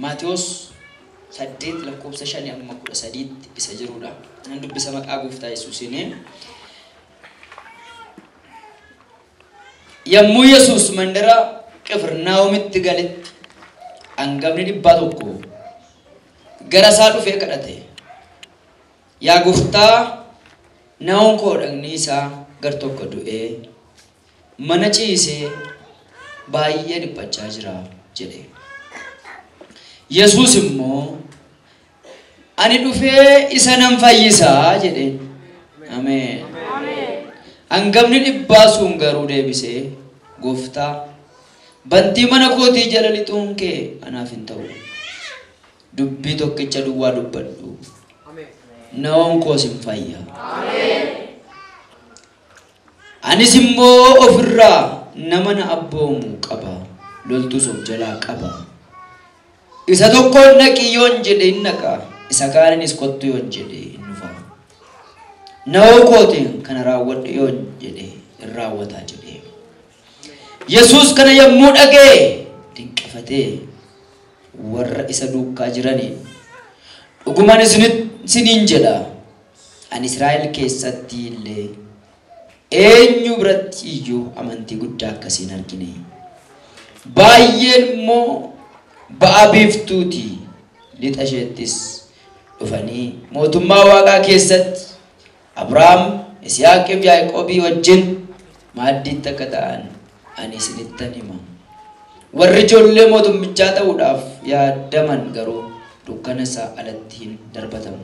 Maatewos 8 lakkoofsa 5 amma 13tti isa jirudha. Nan dubbisa maqaa gooftaa Yesuusiin. Yommuu Yesuus mandara Qifirnaahomitti galetti hangafni dhibbaa tokko gara isaa dhufee kadhate. Yaa gooftaa, naa'on koo dhagni isaa gar tokko du'ee mana ciisee baay'ee dhiphachaa jira jedhe. Yesuus immoo ani dhufee isa nan fayyisaa jedhe. Ameen. Hangafni dhibbaa sun garuu deebisee, gooftaa, bantii mana kootii jala lixuun kee anaaf hin ta'u. Dubbii tokkicha duwwaa dubbadhu. Naa'on koos hin fayya. Anis immoo ofirraa nama na abboomu qaba. Loltuus of jalaa qaba. Isa tokkoon dhaqi yoon jedhe hin dhaqa. Isa kaaninis kottu yoon jedhe hin dhufa. Na'oo kootiin kana raawwadhu yoon jedhe hin raawwataa jedhe. Yesuus kana yommuu dhaga'e dinqifatee warra isa duukaa jiraniin, dhugumaan isiniin jedha, ani Israa'el keessatti illee eenyu biratti iyyuu amantii guddaa akkasii hin argine. Baay'een immoo ba'a biiftuuti lixa isheettis dhufanii mootummaa waaqaa keessatti Abrahaam, Yisihaaqiif Yaaqoobii wajjin maaddiitti akka ta'an ani isinittan hima. Warri ijoollee mootummichaa ta'uudhaaf yaadaman garuu dukkana isaa alatti hin darbatamu.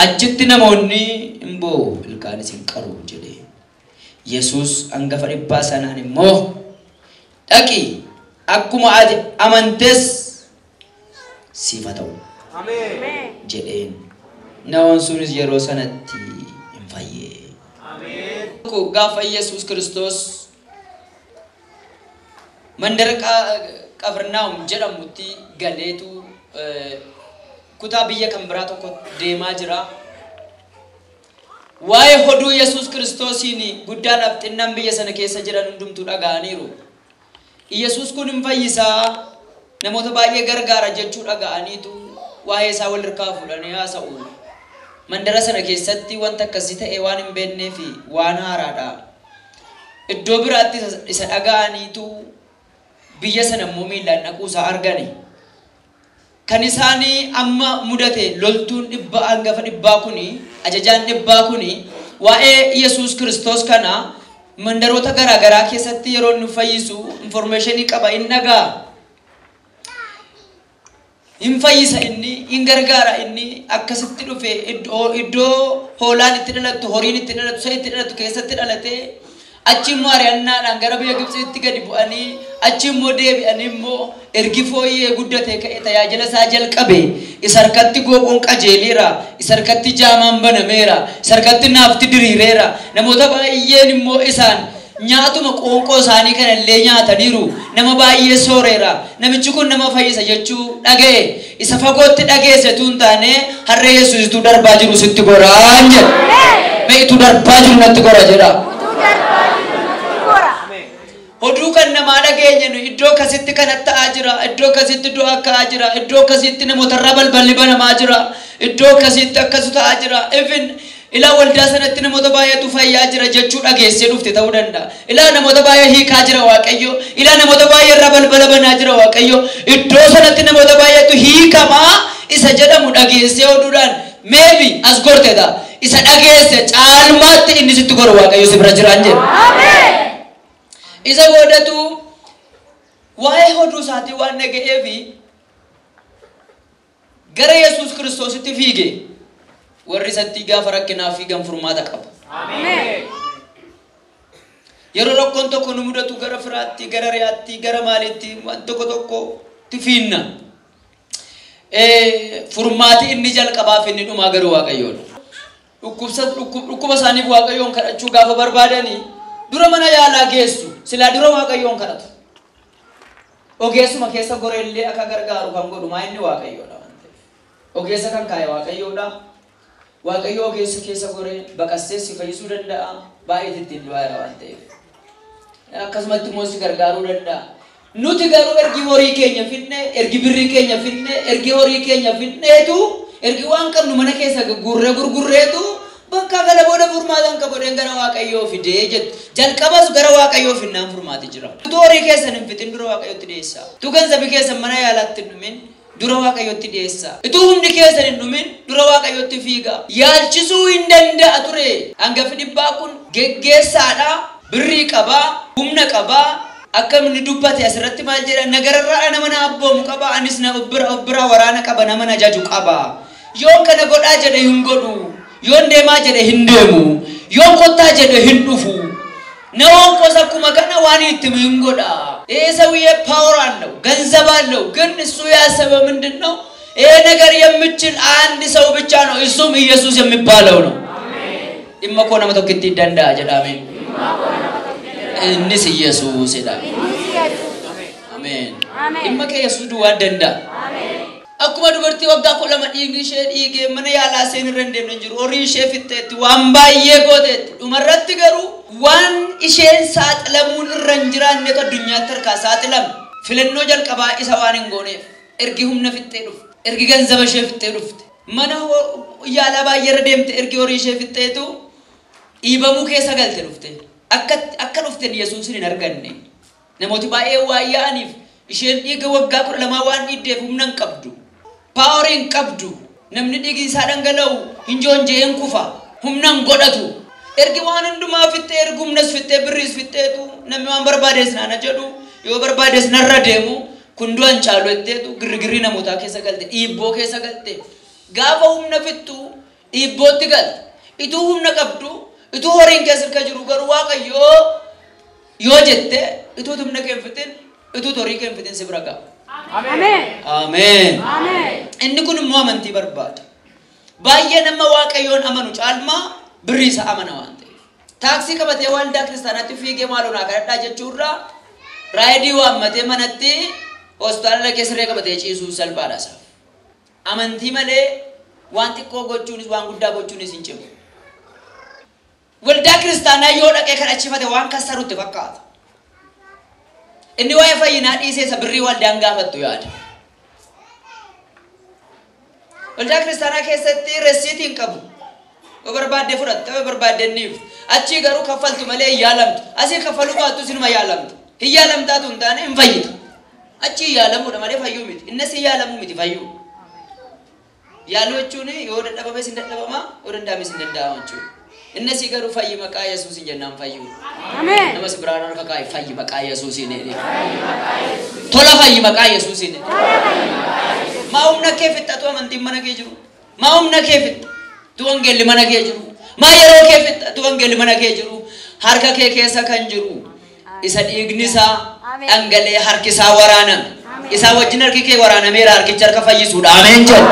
Achitti namoonni hin boo'u, ilkaanis hin qaru jedhe. Yesuus hangafa dhibbaa sanaan immoo, dhaqi, akkuma ati amantes siif haa ta'u jedheen. Namoon sunis yeroo sanatti hin fayye. Gaafa Yesuus Kiristoos mandara Qafirnaahum jedhamutti galeetu kutaa biyya kan biraa tokko deemaa jira. Waa'ee hoduu Yesuus Kiristoosiin guddaadhaaf xinnaan biyya sana keessa jiran hundumtuu dhaga'aniiru. Yesuus kun hin fayyisaa, namoota baay'ee gargaara jechuu dhaga'aniitu waa'ee isaa wal harkaa fuudhanii haasa'u. Mandara sana keessatti wanta akkasii ta'e waan hin beeknee fi waan haaraadha. Iddoo biraatti isa dhaga'aniitu biyya sana immoo miillaan dhaquu isaa argani. Kan isaanii amma mudate loltuun dhibba hangafa dhibbaa kuni, ajajaan dhibbaa kuni waa'ee Yesuus Kiristoos kana mandaroota garaa garaa keessatti yeroo inni fayyisu informationii qaba, hin dhaga'a. Hin fayyisa inni, hin gargaara inni, akkasitti dhufe iddoo hoolaan itti dhalattu, horiin itti dhalattu, sa'i itti dhalattu keessatti dhalatee achi immoo ari'annaadhaan gara biyya Gibxiitti gadi bu'anii achi immoo deebi'anii immoo ergi fooyyee guddatee ka'e tajaajila isaa jalqabe. Isa harkatti gooqoon qajeeleera, isa harkatti jaamaan banameera, isa harkatti naafti diriireera. Namoota baay'een immoo isaan nyaatuma qoonqoo isaanii kanallee nyaataniiru. Nama baay'ee sooreera. Namichi kun nama fayyisa jechuu dhaga'e. Isa fagootti dhageesse tun taane harree Yesuusitu darbaa jiru sitti goraan jedha. Mee itu darbaa jiru natti gora jedha. Oduu kan namaa dhageenye nu iddoo akkasitti kana ta'aa jira, iddoo akkasitti du'a ka'aa jira, iddoo akkasitti namootarraa balballi banamaa jira, iddoo akkasitti akkasu ta'aa jira. Even ilaa waldaa sanatti namoota baay'eetu fayyaa jira jechuu dhageessee dhufte ta'uu danda'a. Ilaa namoota baay'ee hiikaa jira Waaqayyo, ilaa namoota baay'ee irraa balbala banaa jira Waaqayyo, iddoo sanatti namoota baay'eetu hiikamaa isa jedhamu dhageessee oduudhaan maybe as gorte ta'a. Isa dhageesse caalmaatti inni sitti goru Waaqayyo si bira jiraan jedha. Isa boodatu waa'ee oduu isaatii waan dhaga'eefi gara Yesuus Kiristoositti fiige. Warri isatti gaafa rakkinaa fiigan furmaata qabu. Yeroo rakkoon tokko nu mudatu gara firaatti, gara riyaatti, gara maaliitti waan tokko tokkotti fiinna. Furmaati inni jalqabaaf inni dhumaa garuu Waaqayyoodha. Dhukkuba isaaniif Waaqayyoon kadhachuu gaafa barbaadanii dura mana yaalaa geessu, silaa dura Waaqayyoon kadhatu. Ogeessuma keessa goreellee akka gargaaru kan godhu maa inni Waaqayyoodha waan ta'eef. Ogeessa kan kaa'e Waaqayyoodha. Waaqayyo ogeessa keessa goree baqassee si fayyisuu danda'a, baay'ee ittiin du'aa jira waan ta'eef. Akkasumatti immoo si gargaaruu danda'a. Nuti garuu ergi horii keenya fidne, ergi birrii keenya fidne, ergi horii keenya fidneetu, ergi waan qabnu mana keessa gurgurree gurgurreetu bakka kana booda furmaata hin qabu jedheen gara Waaqayyoo fidee jettu. Jalqabas gara Waaqayyoo finnaan furmaati jira. Utuu horii keessan hin fixin dura Waaqayyootti dhiyeessaa. Utuu ganzabi keessan mana yaalaatti hin dhumin dura Waaqayyootti dhiyeessaa. Utuu humni keessan hin dhumin dura Waaqayyootti fiigaa. Yaalchisuu hin danda'a ture. Hangafi dhibbaa kun geggeessaadha, birrii qabaa, humna qabaa. Akkam inni dubbate asirratti maal jedha? Nagararraa nama na abboomu qaba, anis na of biraa waraana qaba, nama na jaju qaba. Yoon kana godhaa jedhe hin godhu, yoon deemaa jedhe hin deemu, yoon kottaa jedhe hin dhufu. Namoon kosa akkuma kana waan itti hin godha. ይሄ ሰውዬ ፓወር አለው፣ ገንዘብ አለው። ግን እሱ ያሰበው ምንድን ነው? ይሄ ነገር የምችል አንድ ሰው ብቻ ነው፣ እሱም ኢየሱስ የሚባለው ነው። dhimma koo nama tokkotti danda'a jedha. Ameen. Innis Yesuus jedha. Ameen. Dhimma kee Yesuus duwwaa danda'a. Akkuma dubartii waggaa 12 dhiigni ishee dhiigee mana yaalaa seen irra hin deemne hin jiru. Horii ishee fixxeetti, waan baay'ee gooteetti. Dhumarratti garuu waan isheen saaxilamuun irra hin jiraannetu addunyaatti harkaa saaxilame. Filannoo jalqabaa isa waan hin gooneef ergi humna fixxee dhufte, ergi ganzaba ishee fixxee dhufte, mana yaalaa baay'ee irra deemte, ergi horii ishee fixxeetu dhiibamuu keessa galte dhufte. Akka dhufteen Yesuusin hin arganne. Namooti baay'ee waan yaa'aniif isheen dhiiga waggaa 12 waan dhiiddeef humna hin qabdu. Paaworii hin qabdu. Namni dhiigni isaa dhangala'u hin joonjee hin kufa. Humna hin godhatu. Ergi waan hundumaa fixxee, ergi humnas fixxee, birriis fixxeetu namni waan barbaades naana jedhu, yoo barbaades narra deemu, kun du'a hin caalu jetteetu girgirrii namootaa keessa galte, dhiibboo keessa galte. Gaafa humna fixxu dhiibbootti galte. Ituu humna qabdu, ituu horiin keessa harka jiru garuu Waaqayyoo yoo jette ituu humna kee hin fixin, ituu horii kee hin fixin si bira ga'a. Ameen. Ameen. Ameen. Inni kun immoo amantii barbaada. Baay'ee nama Waaqayyoon amanu caalmaa birrii isaa amana waan ta'eef. Taaksii qabatee waldaa kiristaanaatti fiigee maaloo naa kadhadhaa jechuurraa raayidii waammatee manatti hospitaala dhaqee siree qabatee ciisuu salphaadha isaaf. Amantii malee waan xiqqoo gochuunis waan guddaa gochuunis hin cimu. Waldaa kiristaanaa yoo dhaqee kadhachifate waan kassarutti fakkaata. Inni waa'ee fayyinaa dhiisee isa birrii waldaan gaafattu yaada. Waldaa kiristaanaa keessatti resiitii hin qabu. Yoo barbaadde fudhatta, yoo barbaadde hin dhiiftu. Achii garuu kaffaltu malee hin yaalamtu. Asii kaffaluu baattu sinuma yaalamtu. Hin yaalamtaatu hin taane hin fayyitu. Achii yaalamuudha malee fayyuu miti. Innis hin yaalamuu miti fayyuu. Yaaluu jechuun yoo dadhabames hin dadhabama, yoo danda'ames hin danda'ama jechuudha. Innis garuu fayyi maqaa Yesuusiin jennaan fayyuu. Ameen. Nama si biraan harka kaa'e fayyi maqaa Yesuusiin jedhee. Tola fayyi maqaa Yesuusiin jedhee. Maa humna kee fixxatu amantiin mana kee jiru? Maa humna kee fixxatu wangeelli mana kee jiru? Maa yeroo kee fixxatu wangeelli mana kee jiru? Harka kee keessa kan jiru isa dhiigni isaa dhangala'ee harki isaa waraaname. Isaa wajjin harki kee waraanameera, harkichi harka fayyisuudha. Ameen jedhu.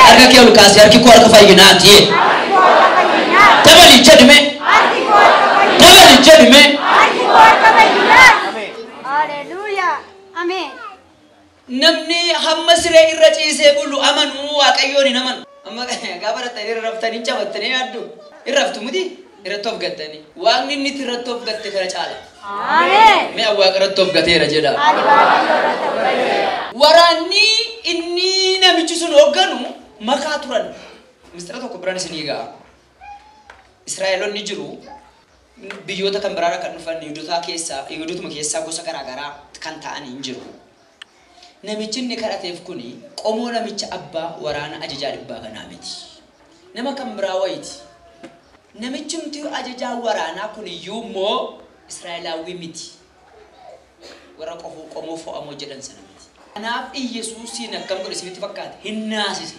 Harka kee ol kaasee harki koo harka fayyinaati. Dabali jedhime. Dabali jedhime. Haleluuyaa. Ameen. Namni hamma siree irra ciisee bulu amanu Waaqayyoon hin amanu. Amma gaafa rattanii irra raftanii cabattanii yaaddu. Irra raftu miti irratti of gattanii. Waaqni inni itti irratti of gatte kana caala. Ameen. Mi'a Waaqa irratti of gateera jedha. Ani Waaqayyo irratti of gateera. Waraanni inni namichi sun hoogganu makaa turan. Mistira tokko biraan isinii ga'a. Israa'eloonni jiru biyyoota kan biraarraa kan dhufan Yihudoota keessaa, Yihudootuma keessaa gosa garaagaraa kan ta'an hin jiru. Namichi inni kadhateef kuni qomoo namicha abbaa waraana ajajaa dhibbaa kanaa miti. Nama kan biraa wayiiti. Namichi nuti ajajaa waraanaa kun iyyuu immoo Israa'elaawwii miti. Warra qomoo fo'amoo jedhan sana miti. Kanaaf Iyyasuusiin akkam godhe isinitti fakkaate? Hin naasise.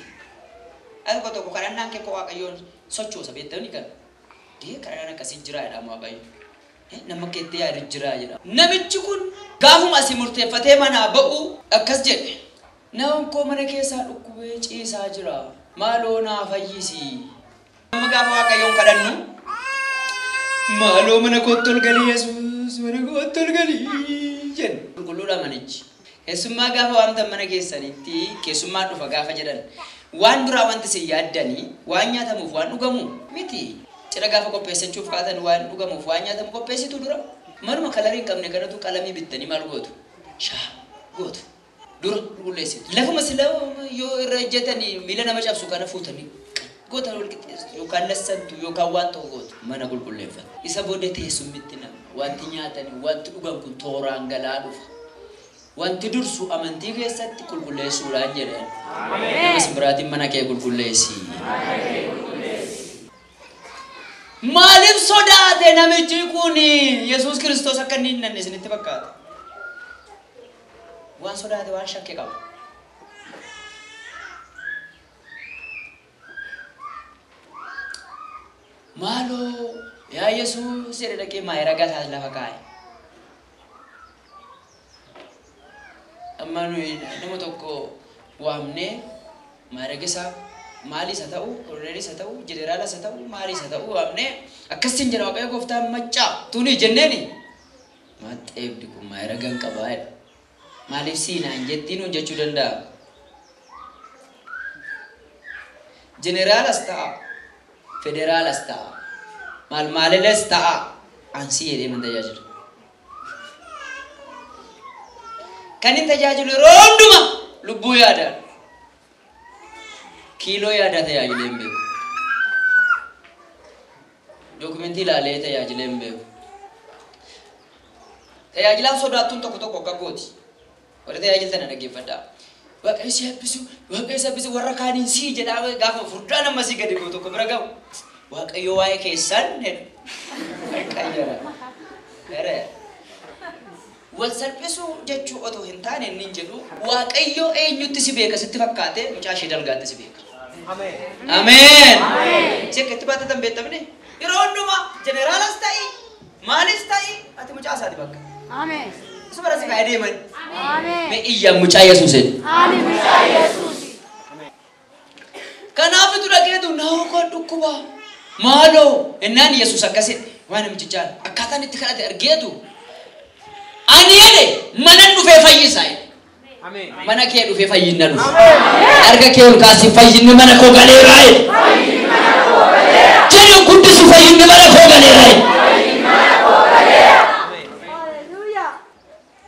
Akka tokko kadhannaan kee koo Waaqayyoon sochoosa beektanii kana. Dee kadhannaan akkasii jira jedhama Waaqayyo. Nama keetti yaadu jira jedhama. Namichi kun gaafuma asii murteeffatee manaa ba'u akkas jedhe. Nama koo mana keessaa dhukkubee ciisaa jira. Maaloo naa fayyisi. Amma gaafa Waaqayyoon kadhannu maaloo mana kootti ol galii Yesuus, mana kootti ol galii jenna. Qulqulluudha manichi. Keessummaa gaafa waamtan mana keessanitti keessummaa dhufa gaafa jedhan waan duraa wanti isin yaaddanii waan nyaatamuuf waan dhugamu miti. Cidha gaafa qopheessachuuf kaatan waan dhugamuuf waan nyaatamu qopheessitu dura. Manuma kalarii hin qabne kanatu qalamii bittanii maal gootu? Shaa gootu. Dura qulqulleessitu. Lafuma sila yoo irra ejjetanii miila nama cabsu kana fuutanii gootan wal qixxeessitu yookaan lassantu yookaan waan ta'u gootu mana qulqulleeffatu. Isa booda teessummitti nama wanti nyaatanii wanti dhugan kun tooraan galaa dhufa. Wanti dursu amantii keessatti qulqulleessuudhaan jedhan. Nama simbiraatiin mana kee qulqulleessi. Maaliif sodaate namichi kun Yesuus Kiristoos akka inni hin nanne isinitti fakkaata? Waan sodaate waan shakke qaba. Maaloo yaa Yesuus jedhe dhaqee maayira gataa lafa kaa'e. Amma nuyi nama tokko waamnee maayiraga isaa maalis haa ta'u, koloneelis haa ta'u, jeneraalas haa ta'u, maalis haa ta'u waamnee akkasiin jedha Waaqayyo gooftaan maccaa tuni jenneeni. Maxxeebdi kun maayiraga hin qabaa jedha. Maaliif siinaan jettiin hojjechuu danda'a? Jeneraalas ta'a, federaalas ta'a, maal maaliles ta'a, ansii jedhee man tajaajila. Kan hin tajaajilu yeroo hundumaa lubbuu yaadaan. Kiiloo yaadaa tajaajilee hin beeku. Dookumentii ilaalee tajaajilee hin beeku. Tajaajilaan sodaattuun tokko tokko akka gooti. Warri tajaajiltan dhaggeeffadhaa. Waaqayyo si eebbisu, Waaqayyo si eebbisu warra kaaniin sii jedhaa gaafa furdaan amma sii gadi bu'u tokko bira ga'u. Waaqayyo waa'ee keessan jedhu. Qayyara. Gara. Wal salphisuu jechuu otoo hin taane inni hin jedhu Waaqayyo eenyutti si beeka sitti fakkaate mucaa ishee dalgaatti si beeka. Ameen. Si akka itti baatatan beektamne yeroo hundumaa jeneraalas ta'i maalis ta'i ati mucaa isaati bakka. Ameen. Isuma irra si kaa'ee deeman. Ameen. Mee iyyaan mucaa Yesuus jedhe. Ani mucaa Yesuus. Kanaafitu dhaqeetu naa koo dhukkuba. Maaloo innaan Yesuus akkasidha waan namtichaan akkaataan itti kadhate argeetu ani jedhe mana dhufee fayyisaa jedhe. Mana kee dhufee fayyinna dhufe. Harka kee ol kaasii fayyinni mana koo galeera jedhe. Jedhu guddisu fayyinni mana koo galeera jedhe. Hallelujah.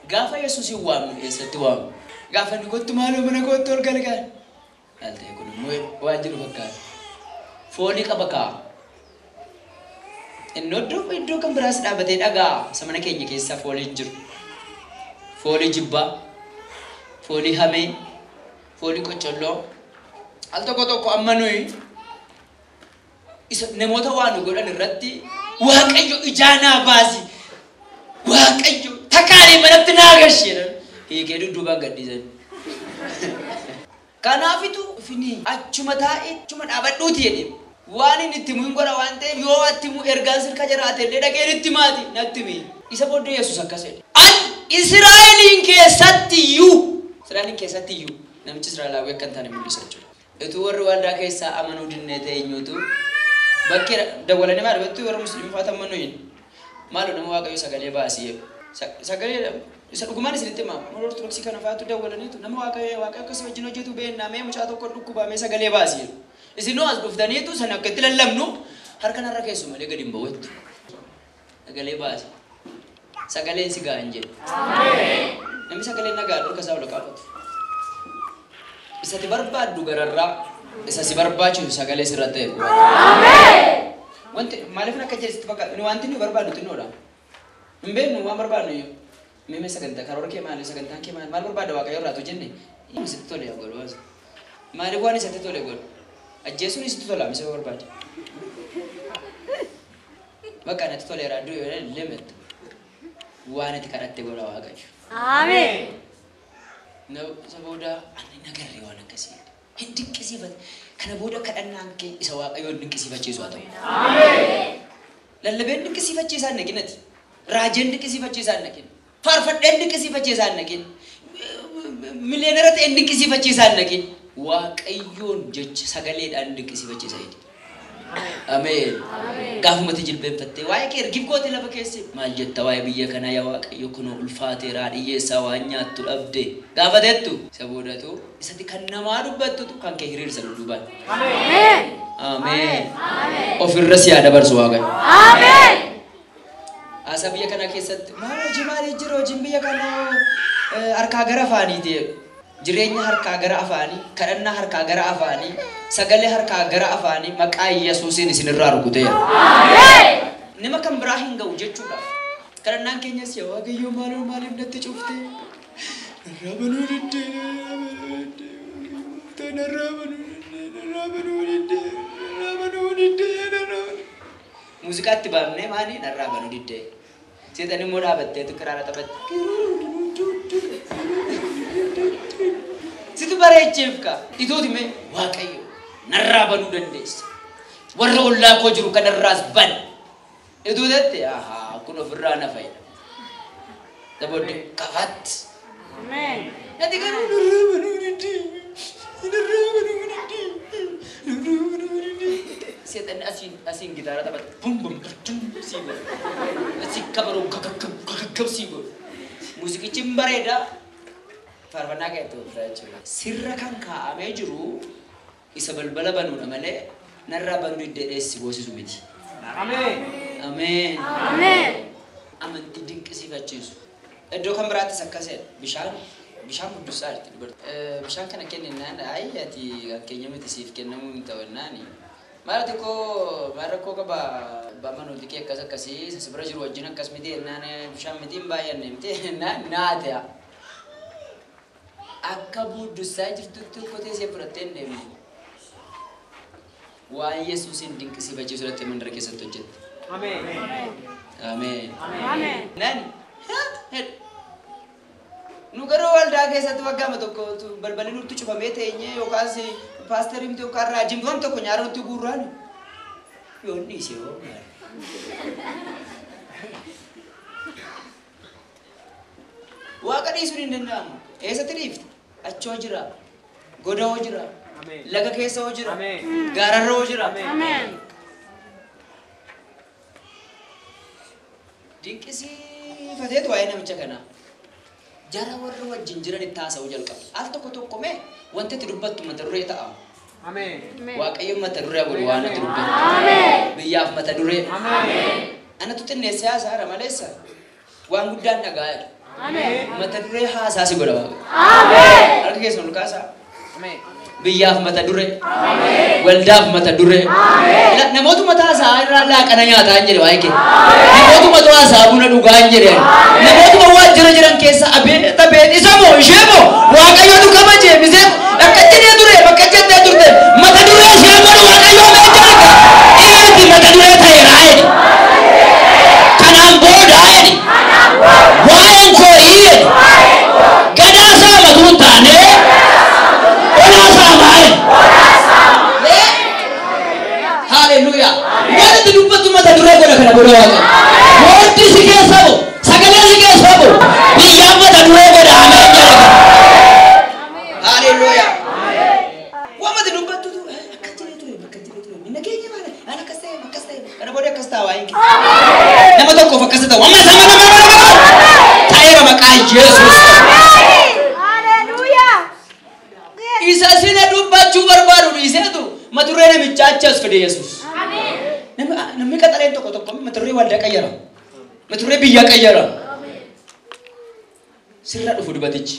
Gaafa Yesuus hin waamnu eessatti waamnu? Gaafa inni kottu maaloo mana kootti ol galgal. Maal ta'e kun immoo waan jiru fakkaata. Foolii qaba kaa. Inni iddoo kan biraas dhaabatee dhagaa isa mana keenya keessa fooliin jiru. Foolii jibbaa, foolii hamee, foolii qocolloo. Al tokko tokko amma nuyi isa namoota waa nu godhan irratti Waaqayyo ijaa naa baasi. Waaqayyo takaalee manatti naa galchi jedhan. Hiikee dudduubaan gadhiisan. Kanaafitu fini achuma taa'ee achuma dhaabadhuuti jedhee. Waan inni itti himu hin godha waan ta'eef yoo itti himu ergaan sirka jiraate illee dhaqeen itti maati natti himi. Isa booddee Yesuus akkas jedhe. An Israa'eliin keessatti iyyuu Israa'eliin keessatti iyyuu namichi Israa'elaawwi akka hin taane mul'isa jechuudha. Utuu warri waldaa keessaa amanuu dinnee ta'e eenyutu bakkee dawwalanii maal battuu warra musliimii fa'aa amanuu hin. Maaloo nama Waaqayyo sagalee baasii jedhu. Sagalee isa dhugumaan isinitti himaa. Warra Ortodoksii kana fa'aatu dawwalaniitu nama Waaqayyo Waaqayyo akkasii wajjin hojjetu beennaa mee mucaa tokko dhukkubaa mee sagalee baasii jedhu. Isinoo as dhuftaniitu sana akka itti lallabnu harka narra keessu malee gadi hin ba'u. Sagalee baasi. Sagaleen si ga'a hin jedhu. Namni sagaleen nagaa dhulka isaa ol kaafatu. Isa ti barbaaddu gararraa isa si barbaachisu sagalee sirra ta'e. Wanti maaliif akka jedhe fakkaata? Wanti nuyi barbaadnu xinnoodha. Hin beeknu waan barbaadnu iyyuu. Mee sagantaa karoora kee maali? Sagantaan kee maali? Maal barbaadda Waaqayyo irraa tu jenne? Sitti tole yaa godhu. Maaliif waan isatti tole godhu? Ajjeesuun sitti tola misa barbaade. Bakka natti toleera du'e yoo lemetta. Waan itti kadhatte godha Waaqayyo. Ameen. Isa booda ani nagarree waan akkasii. Hin dinqisiifate. Kana booda kadhannaan kee isa Waaqayyoon dinqisiifachiisu haa ta'u. Lallabeen dinqisiifachiisaa hin naqin ati. Raajeen dinqisiifachiisaa hin naqin. Faarfadheen dinqisiifachiisaa hin naqin. Miliyeenara ta'een dinqisiifachiisaa hin naqin. Waaqayyoon jecha sagaleedhaan dinqisiifachiisa jedhe. Ameen. Gaafumatti jilbeenfattee waa'ee kee ergif goote lafa keesse maal jetta waa'ee biyya kanaa yaa Waaqayyo kunoo ulfaateeraa dhiyyeessaa waan nyaattu dhabde gaafatettu isa boodatu isatti kan namaa dubbattutu kan kee hiriirsa dudduubaan. Ameen. Ameen. Ofirra si haa dabarsu Waaqayyo. Ameen. Haasaa biyya kana keessatti maal hojii maalii jira hojiin biyya kanaa Harkaa gara afaaniiti jedhu. Jireenya harkaa gara afaanii, kadhannaa harkaa gara afaanii, sagalee harkaa gara afaanii maqaa Yesuusiin isinirraa rukuteera. Nama kan biraa hin ga'u jechuudha. Kadhannaan keenyas yaa Waaqayyo maaloo maaliif natti cuftee? Narraa banuu diddee, narraa banuu diddee, narraa banuu diddee, narraa banuu diddee, narraa banuu. Muuziqaatti baafnee maali narraa banuu diddee. Seexan immoo dhaabatteetu kiraara taphatte. Situ bareecheef ka ituuti mee Waaqayyo narraa banuu dandeessa. Warra ollaa koo jiru kanarraas ban. Ituu jette ahaa kun ofirraa na fayyada. Dabooddee kafatti. Nati garuu narraa banuu diddee, narraa banuu diddee, narraa banuu diddee. Seexanni asiin gitaara taphata. Bum bum bum sii godha. Asii kabaroo gagaggab gagaggab sii godha. Muuziqichi hin bareeda. Faarfannaa keetti ofirraa jechuudha. Sirra kan kaa'amee jiru isa balbala banuudha malee narraa banuu diddee dheessi boosisu miti. Ameen. Ameen. Ameen. Amantii dinqisiifachiisu. Iddoo kan biraattis akkasidha. Bishaan guddisaa jirti dubartii. Bishaan kana kenninnaan ayi ati kan keenya miti siif kennamuu hin ta'u jennaani. Maal ati koo maal rakkoo qaba abbaa manooti kee akkas akkasii isa bira jiru wajjin akkas miti jennaan bishaan miti hin baay'anne miti jennaan naate. Akka buddussaa jirtutti okkotee ishee fudhattee hin deemne. Waan Yesuusin dinqisiifachiisu irratti mandara keessatti hojjette. Ameen. Ameen. Ameen. Nan nu garuu waldaa keessatti waggaama tokko balballi nutti cufamee teenyee yookaas paasterii miti yookaan raajiin waan tokko nyaara nutti guurraan yoon dhiise hoo maal. Waaqa dhiisuun hin danda'amu. Eessatti dhiifte? Achoo jira. Goda hoo jira. Ameen. Laga keessa hoo jira. Ameen. Gaararra hoo jira. Ameen. Dinqisiifateetu waa'ee namicha kanaa. Jara warra wajjin jiran itti haasa'uu jalqaba. Al tokko tokko mee wanti itti dubbattu mata duree ta'a. Ameen. Waaqayyo mata duree godhu waan itti dubbattu. Ameen. Biyyaaf mata duree. Ameen. Anatu xinneessee haasa'a maleessa waan guddaan dhaga'aa. Ameen. Mata duree haasaa si godha Waaqayyo. Ameen. Harka keessan ol kaasaa. Ameen. Biyyaaf mata duree. Waldaaf mata duree. Namoota mataa isaa irraa laaqana nyaataa hin jedhe waa'ee kee. Namoota mataa isaa buna dhugaa hin jedhe. Namoota waajjira jiran keessa abeet abeet isa moo ishee moo Waaqayyotu kabaje misee akka jedhee ture bakka jettee turte mata duree ishee godhu Waaqayyo mee jedhe. Dhiirri mata duree ta'eera jedhe. Kanaan booda jedhe. Waa'een koo jedhe. Gadaa saamatu hin taane olaa saamaa jedhe. Haleluuyaa. Waan itti dubbattu mata duree godha kana booda Waaqayyo. Wanti si keessa bu'u, sagalee si keessa bu'u, biyyaan mata duree godha ameen jedha. Haleluuyaa. Waan mata dubbattu akka jedhee ture bakka jedhee ture minna keenya maala aan akkas ta'e akkas ta'e kana booda akkas ta'a waa'een kee. Nama tokkoof akkas ta'u amma sama nama nama ta'eera maqaa Yesuus. Haleluuyaa. Isa sila dubbachuu barbaadu dhiiseetu mata duree namichaa achi as fide Yesuus. Namni qaxaleen tokko tokko mata duree waldaa qayyara. Mata duree biyyaa qayyara. Sirra dhufu dubatichi.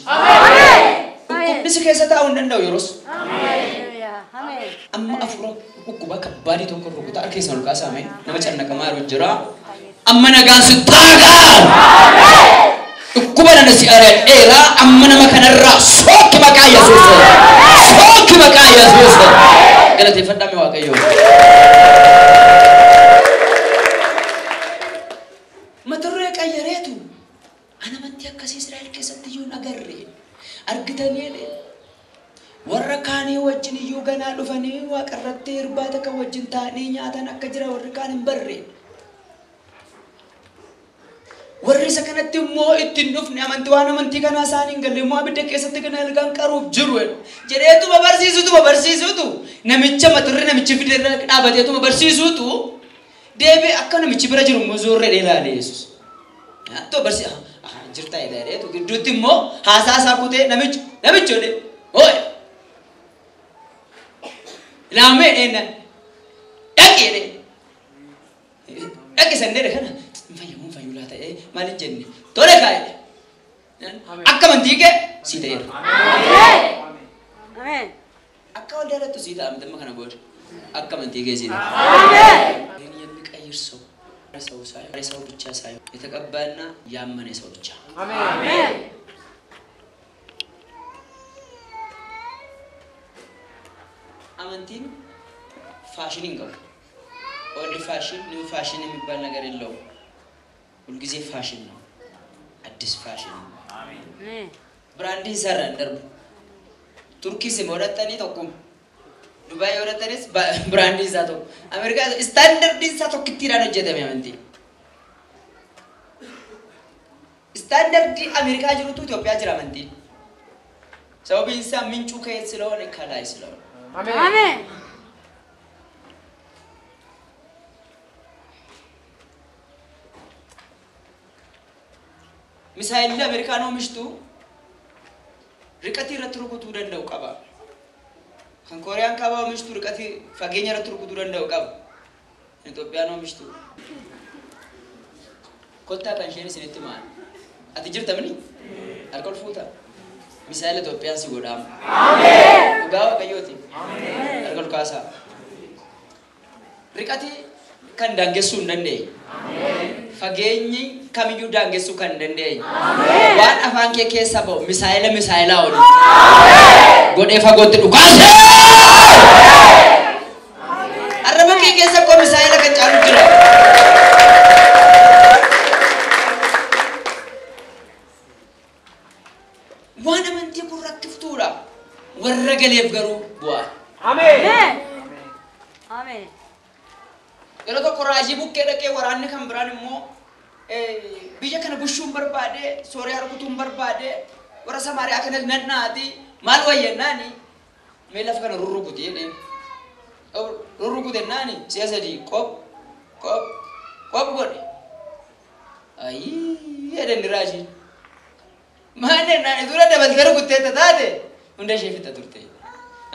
Dhukkubni si keessa taa'uu hin danda'u yeroos. Ameen. Amma afuura dhukkuba kabbaadii tokko rukutaa harka keessan ol kaasaa mee nama cannaqamaa jiru jira. Amma nagaan si taagaa. Dhukkuba nana si ari'adheera amma nama kanarraa sookki maqaa Yesuus. Sookki maqaa Yesuus. Galateeffadhaa mee Waaqayyo. Mata duree qayyareetu ana amantii akkasii Israa'el keessatti iyyuu hin agarre argitanii jedhe. Warra kaanii wajjin iyyuu ganaa dhufanii waaqarratti irbaata kan wajjin taa'anii nyaatan akka jira warri kaan hin barre. Warri isa kanatti immoo itti hin dhufne amantii waan amantii kanaa isaan hin galle immoo abidda keessatti kana ilkaan qaruuf jiru jedheetuma barsiisutu namicha mata duree namichi fide irra dhaabateetuma barsiisutu deebi'ee akka namichi bira jiru immoo zoorree ilaale Yesuus. Too jirta jedheetu gidduutti immoo haasaa isaa kutee namichi jedhe hoo'e. Ilaamee dheenna dhaqi jedhe. Dhaqi sannee kana hin fayyamu hin fayyu laata maaliif jenne tole kaa'e. Akka amantii kee sii ta'eera. Ameen. Akka waldaa irratti sii ta'a miti amma kana booda. Akka amantii kee sii ta'a. Ameen. የሚቀይር ሰው ሰው ሳይሆን ሰው ብቻ ሳይሆን የተቀባና ያመነ ሰው ብቻ። አሜን። Amantiin fashion hin qabu. Old fashion new fashion የሚባል ነገር የለውም። ሁልጊዜ ፋሽን ነው፣ አዲስ ፋሽን ነው። Ameen. Brand isaarraan darbu. Turkiis godhatanii tokkuma. Dubaay godhatanis brand isaa tokko. Ameerikaa standard isaa tokkittiidhaan hojjetame amantiin. Standard Ameerikaa jirutu Itoophiyaa jira amantiin. Sababiin isaa ምንጩ ከየት ስለሆነ ከላይ ስለሆነ። አሜን። Ameen. Misaayilli Ameerikaan oomishtu riqatii irratti rukutuu danda'u qaba. Kan Kooriyaan kaabaa oomishtu riqatii fageenya irratti rukutuu danda'u qaba. Kan Itoophiyaan oomishtu. Kottaa kan isheen isinitti maal? Ati jirta mini? Harka ol fuuta. Misaayila Itoophiyaan si godhaama. Dhugaa Waaqayyooti. Harka ol kaasaa. Riqatii kan daangessuu hin dandeenye. Fageenyi kamiyyuu daangessuu kan hin dandeenye. Waan afaan kee keessa ba'u misaayila misaayilaa oli. Godhee fagootti dhukaase! Arraba kee keessa koo misaayila kan caalu jira. Waan amantii kun rakkiftuudha. Warra galeef garuu bu'aa. አሜን። Ameen. Ameen. Yeroo tokko raajii bukkee dhaqee waraanni kan biraan immoo biyya kana bushuun barbaade, Sooriyaa rukutuun barbaade, warra Samaariyaa kanas nannaati, maal wayyannaani mee lafa kana rurrukuti jedheen. Rurrukutennaani si'a sadii qop qop qop godhe. Ayii jedhan raajiin. Maal jennaan dura dabaltee rukutteetta taate hunda ishee fixa turte.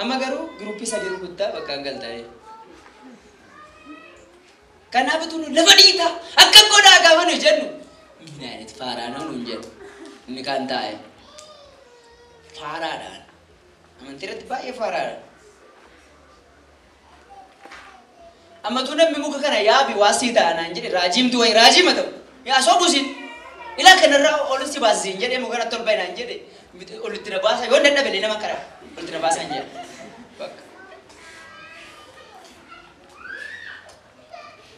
Amma garuu giruuppii sadii rukuttaa bakka hin galtaa'e. Kanaaf utuu nu lafa dhiitaa akka godhaa gaafa nu jennu ምን አይነት ፋራ ነው ነው እንጀ inni kaan taa'e faaraadhaan amantii irratti baay'ee faaraadhaan. Amma utuu namni muka kana yaabi waa sii ta'a naan jedhe raajiimtu wayi raajiima ta'u yaa sobusin ilaa kanarraa ol si baasisin jedhee muka kanatti ol ba'i naan jedhe olitti na baasa yoo dadhabe illee nama kara olitti na baasan jedhe. Bakka.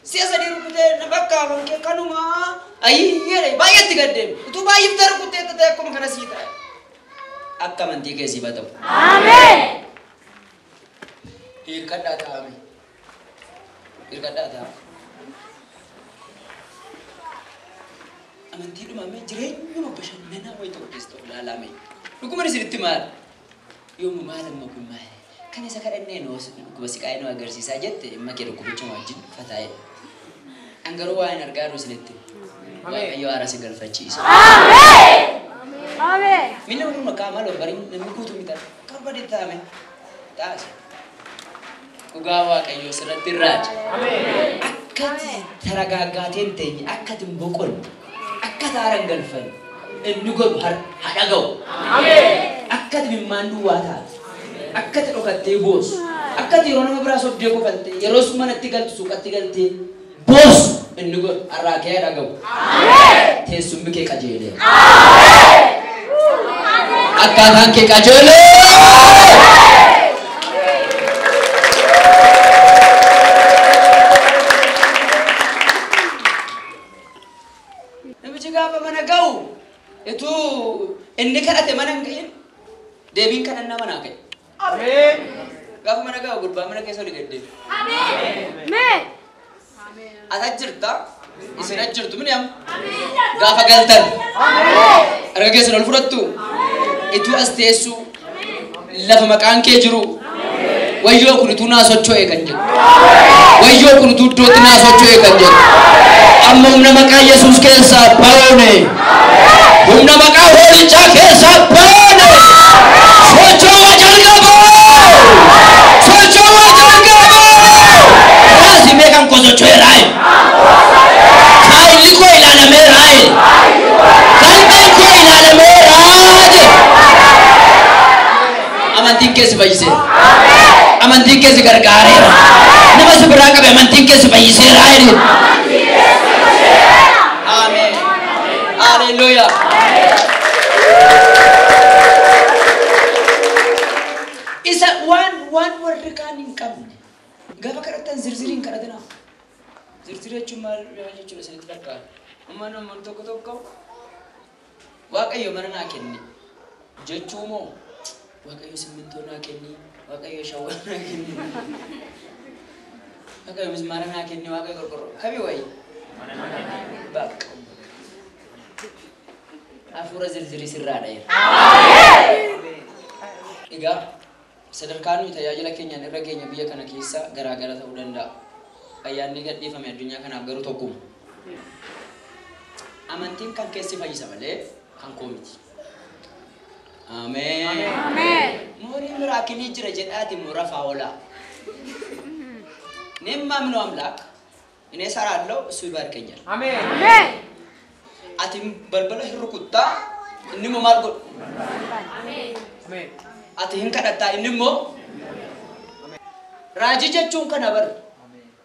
Si'a sadii rukutee na bakka afaan kee kanumaa ayii jedhe baay'eetti gaddeeme utuu baay'iftee rukutee ta'e akkuma kana sii ta'a. Akka amantii kee siif haa ta'u. Ameen. Hirkadhaa taa'ame. Hirkadhaa taa'ame. Amantii dhumame jireenyuma bashannanaa wayii tokko keessa ta'u ilaalame. Dhuguma isinitti maal? Yoommu maal amma kun maal? Kan isa kadhannee nu dhukkuba siqaa'ee nu agarsiisaa jette dhimma kee dhukkubicha wajjin fataa'e. An garuu waan hin argaa jiru isinitti. Waaqayyo haara si galfachiisa. Ameen. Ameen. Minna hunduma qaamaa lobbariin namni guutuu miti. Akka barbaade taa'ame. Taa'as. Dhugaa Waaqayyoo sirratti irraaja. አሜን። Akka taragaaggaatee hin teenye, akka ati hin boqonne, akka taara hin galfanne inni godhu haa dhaga'u. አሜን። Akka ati mimmaan duwwaa taatu, akka ati dhokattee boosu, akka ati yeroo nama biraa sobdee kofaltee, yeroo sun manatti galtu suuqatti galtee boosu inni godhu har'aa kee haa dhaga'u. Teessumni kee qajeelee. Akkaataan kee qajeelee. Namichi gaafa mana ga'u utuu inni kadhate mana hin ga'in deebiin kadhannaa manaa ka'e. አሜን። Gaafa mana ga'u gurbaa mana keessa oli gad deeme. Ameen. Ati achi jirta isin achi jirtu mini amma gaafa galtan harka keessan ol fudhattu utuu as teessu lafa maqaan kee jiru wayyoo kun utuu naa socho'e kan jedhu wayyoo kun utuu iddootti naa socho'e kan jedhu amma humna maqaa Yesuus keessaa baane humna maqaa hoolichaa keessaa baane socho'uu jalqabaa socho'uu jalqabaa raasi mee kan koo socho'e raayi faayilli koo ilaalamee raayi galmeen koo ilaalamee Amantiin kee si fayyiseera. Amantiin kee si gargaareera. Nama si biraa qabe amantiin kee si fayyiseera jedhe. Ameen. Haleluuyaa. Isa waan warri kaan hin qabne gaafa kadhatan zirzirii hin kadhatinaa. Zirzirii jechuun maal jechuudha isinitti fakkaata? Amma namoonni tokko tokko Waaqayyo mana naa kenni jechuu moo Waaqayyo simmintoo naa kenni, Waaqayyo shawwaa naa kenni, Waaqayyo mismaara naa kenni, Waaqayyo qorqorroo kami wayi? Bakka hafuura zirzirii sirraa dha'eera. Egaa sadarkaa nuyi tajaajila keenyaan irra keenya biyya kana keessa garaagara ta'uu danda'a. Ayyaanni gadhiifame addunyaa kanaaf garuu tokkuma. Amantiin kan keessi fayyisa malee kan koo miti. Ameen. Ameen. Mooriin miraakilii jira jedhaati immoo rafaa oolaa. እኔ የማምነው አምላክ እኔ እሰራለሁ እሱ ይባርከኛል። አሜን። Ameen. Ati balbala hin rukuttaa inni immoo maal godhu? Ameen. Ati hin kadhattaa inni immoo raajii jechuun kana bara.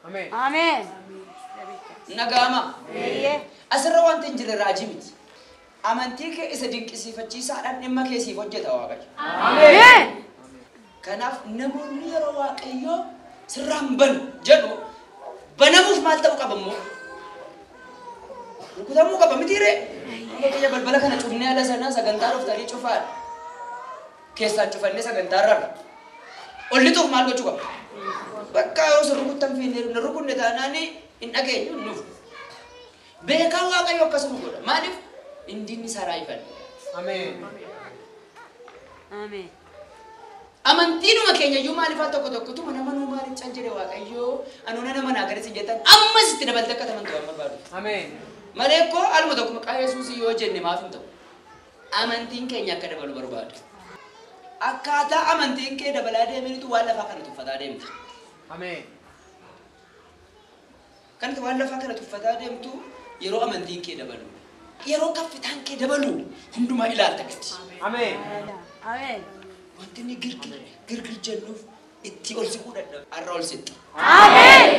Ameen. Ameen. Nagaama. Eeyyee. Asirra wanti hin jirre raajii miti. Amantii kee isa dinqisiifachiisaadhaan dhimma kee siif hojjeta Waaqayyo. Ameen. Kanaaf namoonni yeroo Waaqayyo sirraan banu jedhu banamuuf maal ta'uu qaba immoo? Rukutamuu qaba mitiiree? Amma kiyya balbala kana cufnee ala sanaa sagantaa dhuftanii cufaadha. Keessaan cufannee sagantaa rarra. Ol lixuuf maal gochuu qaba? Bakka yeroo sin rukuttan fiinnee hin rukunne taanaan hin dhageenyu hin dhufu. Beekaa Waaqayyo akkasuma godha. Maaliif? Indinni saraa ifadha. Ameen. Ameen. Amantiinuma keenya iyyuu maaliif al tokko tokkotuma nama nuu maaliif cal jedhe Waaqayyo anuuna nama naa garis hin jettan ammas itti dabalte akka amantu waan barbaadu. Ameen. Malee koo aluma tokko maqaa Yesuusii yoo jenne maaf hin ta'u. Amantiin keenya akka dabalu barbaada. Akkaataa amantiin kee dabalaa deemanitu waan lafaa kana tuffataa deemta. Ameen. Kanatu waan lafaa kana tuffataa deemtu yeroo amantiin kee dabalu. Yeroo kaffitaan kee dabalu hundumaa ilaalta gadi. Ameen. Ameen. Wanti inni girgir girgir jennuuf itti ol siquu dadhabe. Har'a ol siqxa. Ameen.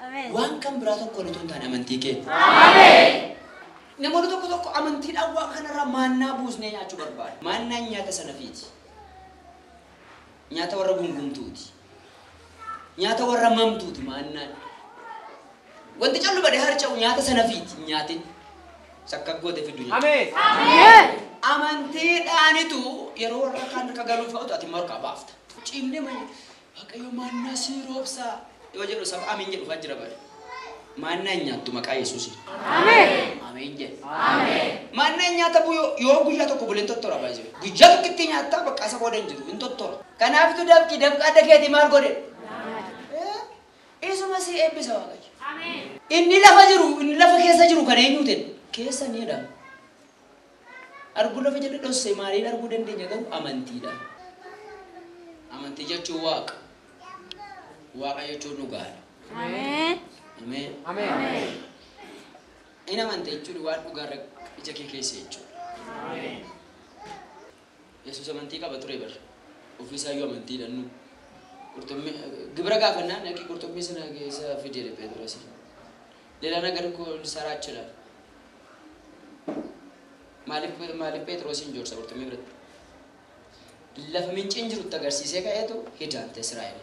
Ameen. Waan kan biraa tokko otoo hin taane amantii kee. Ameen. Namoonni tokko tokko amantiidhaan waan kanarraa maannaa buusnee nyaachuu barbaadu. Maannaan nyaata sana fiiti. Nyaata warra gungumtuuti. Nyaata warra mamtuuti maannaan. Wanti callu badee harca'u nyaata sana fiiti nyaatin. Sakka goote fiddu nyaata. Ameen. Ameen. Amantiidhaanitu yeroo warra kaan harka galuuf fe'atu ati immoo harkaa baafta. Cimnee malee Waaqayyo maannaa sii roobsaa yoo jedhu saba amiin jedhu fa'aa jira bare. Maannaa hin nyaattu maqaa Yesuusiin. Ameen. Ameen jedhe. Maannaan nyaata yoo guyyaa tokko bulee hin tottora baay'ee. Guyyaa tokkotti nyaattaa bakka isa booda hin jiru hin tottora. Kanaafitu dafqi dafqa adda keetii maal godhe? Isuma si eebbisa Waaqayyo. Inni lafa jiru inni lafa keessa jiru kan eenyuutiin? Keessa ni jedhama. Arguu lafa jala dhosse maaliin arguu dandeenya garuu amantiidha. Amantii jechuun waaqa. Waaqa jechuun dhugaadha. Ameen. Ameen. Ameen. Inni amante jechuun waan dhugaarra ija kee keessa jechuudha. Yesuus amantii qaba ture bara. Ofiisaayyuu amantiidhaan nu. Qurxummii gibira gaafannaan dhaqii qurxummii sana keessa fidi jedhe Phexros. ሌላ ነገር እኮ ሊሰራ ይችላል። Maaliif Phexrosin joorsa qurxummii biratti? Lafa minciin jirutti agarsiisee ka'eetu hidaante Israa'el.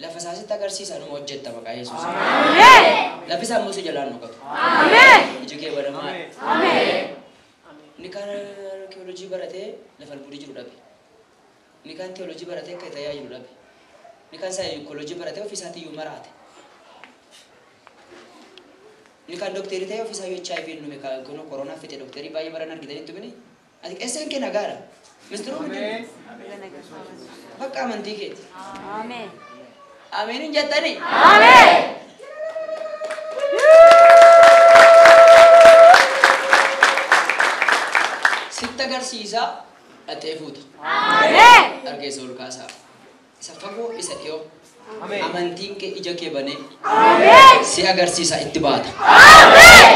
Lafa isaasitti agarsiisa numa hojjetta maqaa Yesuus. Ameen. Lafi isaa immoo si jalaan dhokatu. Ameen. Iji kee banamaa. Ameen. Inni kaan arkeoloojii baratee lafa albuudii jiru dhabe. Inni kaan teoloojii baratee akka tajaajilu dhabe. Inni kaan saayikooloojii baratee ofii isaatiiyyuu maraate. Inni kaan dookterii ta'ee ofii isaayyuu HIV dhume kunoo koronaa fixe dookterii baay'ee baran argitanitti mini. Ati qeesseen kee nagaadha. Mistiruu miti. Ameen. Bakka amantii keeti. Ameen. Ameen hin jettanii? Ameen. Sitti agarsiisaa dhattee fuuta. Ameen. Argeessa ol kaasaa. Isa fagoo isa dhiyoo. Ameen. Amantiin kee ija kee banee Ameen. si agarsiisa itti baata. Ameen.